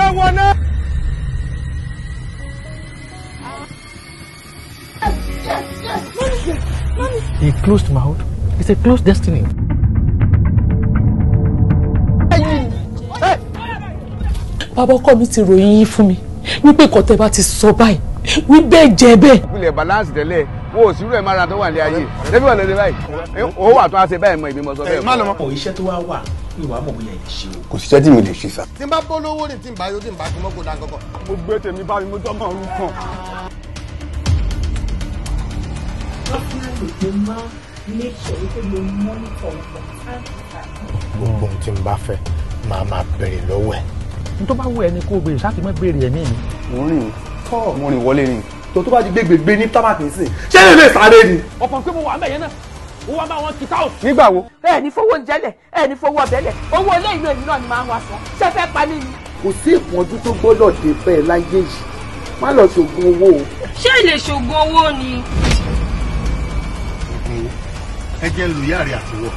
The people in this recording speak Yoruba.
fẹ́ wọ náà. A closed mouth is a closed destiny. Bàbá ọkọ mi ti ròyìn yín fún mi wípé nǹkan tẹ́ bá ti sọ báyìí wí bẹ́ẹ̀ jẹ́ bẹ́ẹ̀. Ìpìlẹ̀ balance tẹ́lẹ̀ wo ò sírú ẹ̀ mára tó wà ní ayé débi wà lóde báyìí ó wà tó a ṣe báyìí mọ ìbímọ sọ bẹ́ẹ̀. Má lọ mọ. Iṣẹ́ tó wá wà ìwà mọ̀ bóyá ẹ̀ ṣe o. Kò síṣẹ́ tí mi lè ṣe sá. Tí n bá bọ́ lówó ni tí n bá yóò tí n bá kí mọ́kò dá kankan. Mo gbé tèmi bá mi mo tọ́ mọ̀ ọ́n kàn. Gbogbo ohun tí n bá fẹ́ máa máa béèrè lọ́wọ́ ẹ̀. N tó bá wù ẹ́ ni kó o béèrè sáà tí mo béèrè ẹ̀mí mi. Mo rìn tọ́ mo rìn wọlé ni. Tó bá ti gbégbé ní tábàkì sí ṣé lè lè sáré ni. Ọ̀pọ̀ pé mo wà mẹ́yẹn náà ó wá bá wọn kìtà ò. Nígbà wo. Ẹ ní fowó oúnjẹ lẹ, ẹ ní fowó ọbẹ̀ lẹ, owó ilé ìlú èmi náà ni máa ń wá sọ, ṣé fẹ́ pa mí ni. Kò sí ìpọ́njú tó gbọ́dọ̀ dé bẹ́ẹ̀ láyé yìí, má lọ ṣògùn owó o. Ṣé ilé ṣògùn owó ni. Ẹ jẹ́ ń lu ìyá rẹ̀ àtiwọ́.